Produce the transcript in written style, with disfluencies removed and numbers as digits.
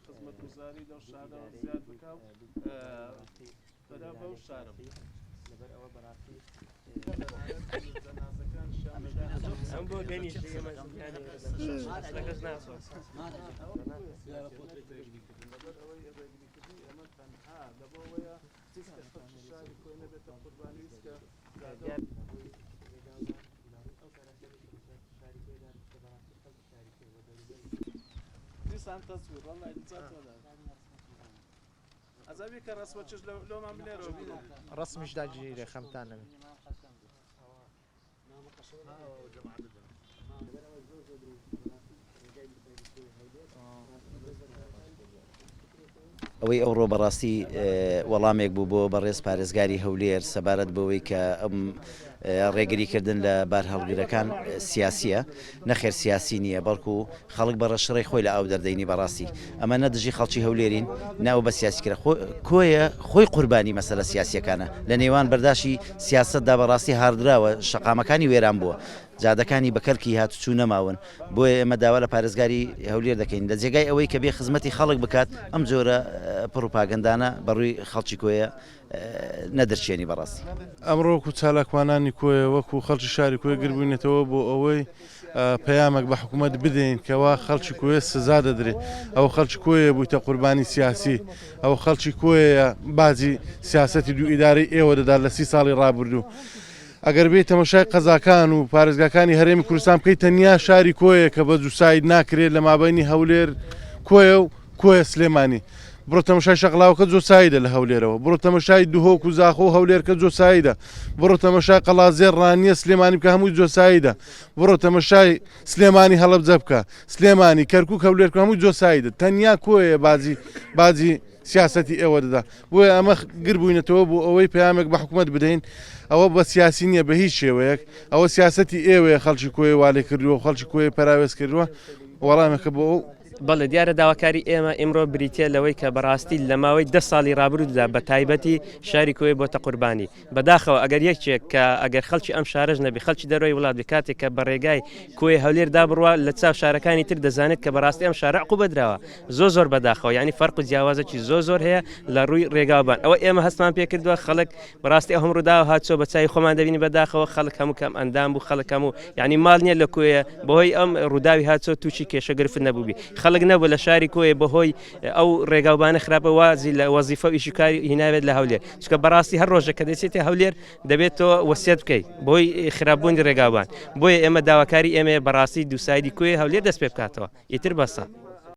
خزمەتگوزاری لەو شارە زیاد بکا و پەرە بەو شارە بدات. ڕەسمیش داگیرێ خەمتان نەبێ. ئەوەی ئەوڕۆ بەڕاستی وەڵامێک بوو بۆ بەڕێز پارێزگاری هەولێر سەبارەت بەوەی کە ئەم ڕێگریکردن لە بارهەڵگرەکان سیاسیە نەخێر سیاسی نییە بەڵکو خەڵک بە ڕەشڕەی خۆی لە ئاو دەردەینی بەڕاستی ئەمە نە دژی خەڵکی هەولێرین نە ئەو بە سیاسی کرا خۆ کۆیە خۆی قوربانی مەسەلە سیاسیەکانە لە نێوان بەرداشی سیاسەتدا بەڕاستی هاڕدراوە شەقامەکانی وێران بووە جادەکانی بە کەلکی هاتوچوو نەماون بۆیە ئێمە داوا لە پارێزگاری هەولێر دەکەین لە جێگای ئەوەی کە بێ خزمەتی خەڵک بکات ئەم جۆرە پڕوپاگەندانە بەڕووی خەڵکی کۆیە نەدرچێنی بەڕاستی. ئەمڕۆ وەکو چالاکوانانی کۆیە وەکو خەڵکی شاری کۆیە گربووینەتەوە بۆ ئەوەی پەیامێک بە حکوومەت بدەین کەوا خەڵکی کۆیە سزا دەدرێت ئەو خەڵکی کۆیە بوویتە قوربانی سیاسی ئەو خەڵکی کۆیە باجی سیاسەتی دوو ئیدارەی ئێوە دەدات لە سی ساڵی ڕابردوو. ئەگەر بێی تەمەشای قەزاکان و پارێزگاکانی هەرێمی کوردستان بکەیت تەنیا شاری کۆیە کە بە دووساید ناکرێت لە مابینی هەولێر کۆیە و کۆیە سلێمانی بڕۆ تەمەشای شەقلاوەکە جۆسایدە لە هەولێرەوە بڕۆ تەمەشای دهۆک و زاخۆ و هەولێرکە جۆسایدە بڕۆ تەمەشای قەڵازێ ڕانیە سلێمانی بکە هەمووی جۆسایدە بڕۆ تەمەشای سلێمانی هەڵەبجە بکە سلێمانی کەرکک هەولێرکە هەمووی جۆسایدە تەنیا کۆیە باجی باجی سیاسەتی ئێوە دەدا بۆیە ئەمە گر بووینەتەوە بۆ ئەوەی پەیامێک بە حکوومەت بدەین ئەوە بە سیاسی نییە بە هیچ شێوەیەک ئەوە سیاسەتی ئێوەیە خەڵکی کۆیە والێ کردووە و خەڵکی کۆیە پەراوێز کردووە وەڵامێکە بۆ ئەو بەڵێ دیارە داواکاری ئێمە ئیمڕۆ بریتە لەوەی کە بەڕاستی لە ماوەی دە ساڵی ڕابروودا بە تایبەتی شاری کۆیە بۆتە قوربانی بەداخەوە ئەگەر یەکێک کە ئەگەر خەڵکی ئەم شارەش نەبی خەڵکی دەرەوەی وڵات بێ کاتێک کە بە ڕێگای کۆیە هەولێر دا بڕوا لە چاو شارەکانی تر دەزانێت کە بەڕاستی ئەم شارە عقوبە دراوە زۆر زۆر بەداخەوە یعنی فەرق و جیاوازێکی زۆر زۆر هەیە لە ڕووی ڕێگاوبان ئەوە ئێمە هەستمان پێ کردووە خەڵک بەڕاستی ئەو هەم ڕووداوە هاتچۆ بە چای خۆمان دەبینی بەداخەوە خەڵک هەموو کەم ئەندام بوو خەڵک هەموو یعنی ماڵ نییە لە کۆیە بەهۆی ئەم ڕووداوی هاتچۆ تووشی کێشە گرفت نەبووبی خەڵک نەبوو لە شاری کۆیە بەهۆی ئەو ڕێگاوبانە خراپە وازی لە وەزیفە و ئیشوکاری هیناوێت لە هەولێر چونکە بەڕاستی هەر ڕۆژێک کە دەچێتە هەولێر دەبێت تۆ وەسیەت بکەیت بۆی خراپبوونی ڕێگاوبان بۆیە ئێمە داواکاری ئێمەیە بەڕاستی دووسایدی کوێ هەولێر دەست پێ بکاتەوە ئیتر بەسە.